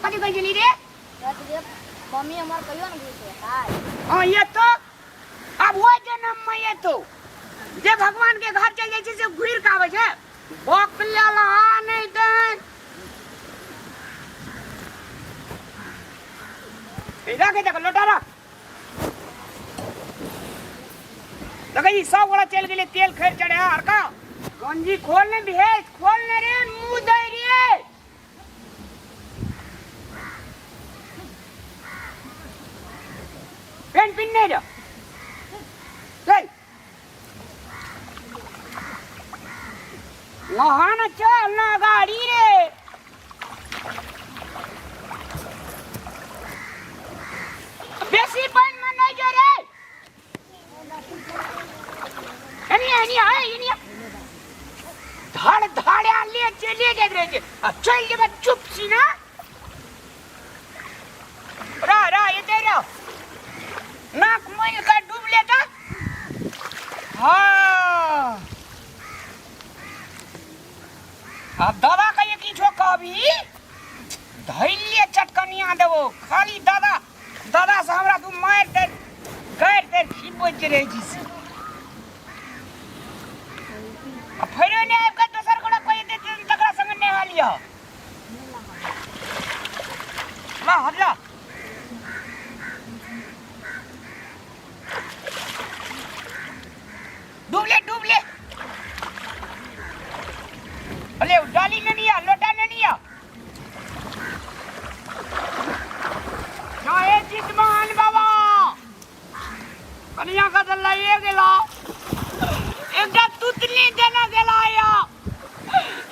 कथी कहै छली रे? कहत जे मम्मी हमर कहियो ने घुरि एतै। हाँ, एतो। आब ओहि जन्ममे एतो। जे भगवान के घर चलि जाइ छै से घुरि कऽ आबै छै। बक लेल आ नहि तहन। रख देख लोटा रख। देखै छी सब गोरा चलि गेलै तेल खैर चढ़े आर का गंजी खोल ने भेज खोल ने रे मुँह दै रे। पेन पिन नहीं रहो चल नहा न चल ना गाड़ी रे। बेसी पानि में नहीं जो रे। एनी एनी आए एनी धड़ धड़ ले चले जाइत रहे छै आ चलि जेबै चुप छी ना। रह रह एते रह नाक मोल के डूब ले तऽ। हाँ आब दादा के किछो कहबी धैर्य चटकनिया देबो खाली। दादा दादा से हमरा तू मारि दे गारि दे खिबैत रहै छी से। आ फेरो नहि आबि कऽ दोसर गोटा कहि देतै तकरा संगे नहा लिअ। ला हट ला डूब ले डूब ले। अरे डाली नहीं आ लोटा नहीं आ। जय जितमान बाबा कनिया का तऽ लइए गेला एकटा तुतली देना गेला या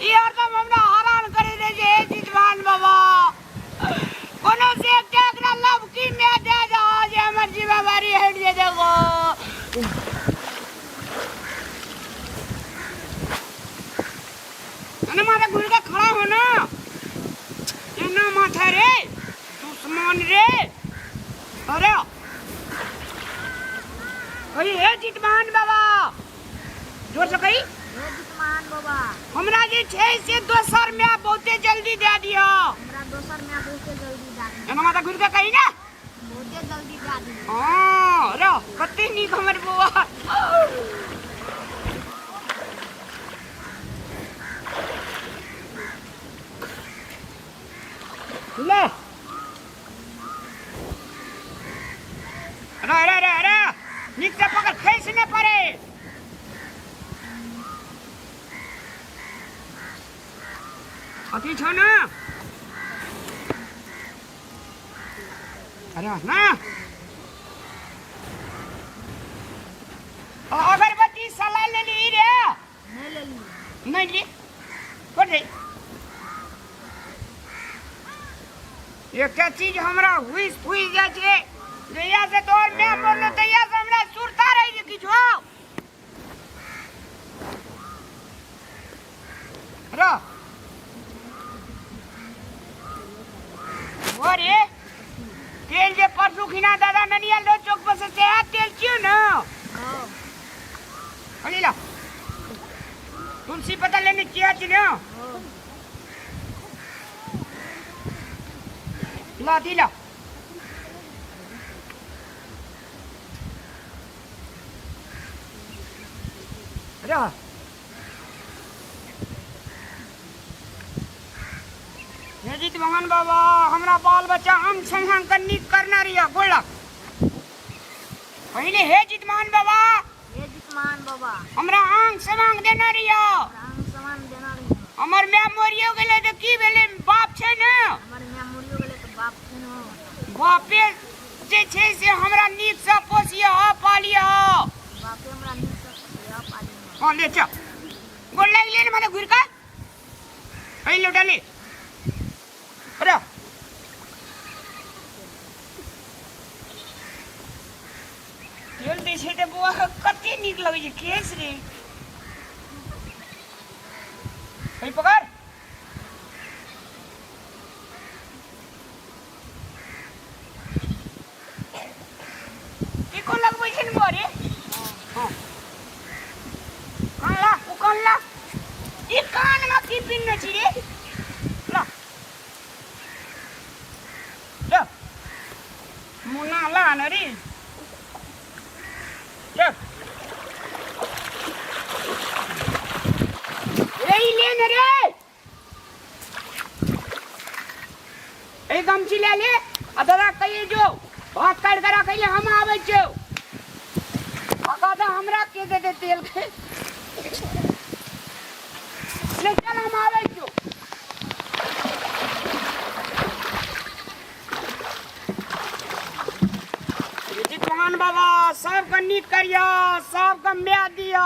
ई हरदम हमरा हरान करे दे जे हे जितमान बाबा कोनो से एकटा एकरा लवकी में दे दो जे हमर जिम्मेवारी हटि जेतै गो। अने माथा घुर के खड़ा हो ना एना माथा रे दुश्मन रे। अरे कही हे जितमान बाबा जोर से कही। हे जितमान बाबा हमरा जे छै से दोसर में बहुते जल्दी दे दियो। हमरा दोसर में बहुते जल्दी दे दियो। एना माथा घुर के कही ना बहुते जल्दी दे दियो। हाँ रो कते नीक हमर बौआ। ले अरे अरे अरे अरे नीक से पकड़ खैस नहीं पड़े। अथी छौ ना। अरे ना अगरबत्ती सला ले ली रे। नहीं ले ली। नहीं ली कर दे। एकटा चीज हमरा हुइस फुइस जाइ छै जहिया से तोहर my मरलो तहिया से हमरा सुरता रहि गेल किछो। रह अरे तेल जे परसू खिना दादा ननिया लो चौक पर से सेहा तेल छियो ना। हाँ। अरे ला तुलसी पता लेने किया छी ना। हाँ। ला दी ला। अरे हे जीत भगवान बाबा हमरा बाल बच्चा अंग संग के नीक करना रहिया गोला पहले। हे जितमान बाबा हे जितमान बाबा हमरा अंग समांग देना रहिया। हमरा अंग समांग देना रहिया। हमर my मरियो गेलै तऽ की भेलै बाप छै ने। हमर my मरियो गेलै तऽ बाप छै ने। बापे जे छै से हमरा नीक से पोसिया पालिया। बापे हमरा नीक से पोसिया पालिया। हाँ ले चल गोल लागि ले ने माने घुरि कऽ एहि लोटा ले। अरे तेल दै छै तऽ बौआ के कते नीक लगै छै केश रे। एहि पकड़ टीको लगबै छै ने बौआ रे। हाँ कान ला ओ कान ला ई कान में की पिन्ने छी रे। ला चल रे ई ले ने रे ए गमछी ले ले आ दादा कहिए जो भात काटि के राखै ले हम आबै छियौ आ कहता हमरा के देते तेल के ले चल हम आबै छियौ जितवान बाबा सबके नीक करिया सबके माय दिया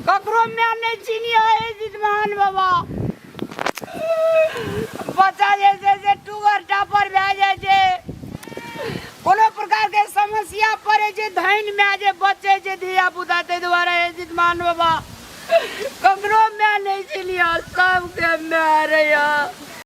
ककरो माय नहि चिनिया हे जितवान बाबा बच्चा जे छै से टूगर टापर भए जाइ छै कोनो प्रकारके समस्या पड़ै छै धनि माय जे बचै छै धिया पुता ताहि दुआरे हे जितमान बाबा ककरो माय नहि चिनिया सबके माय रहैया।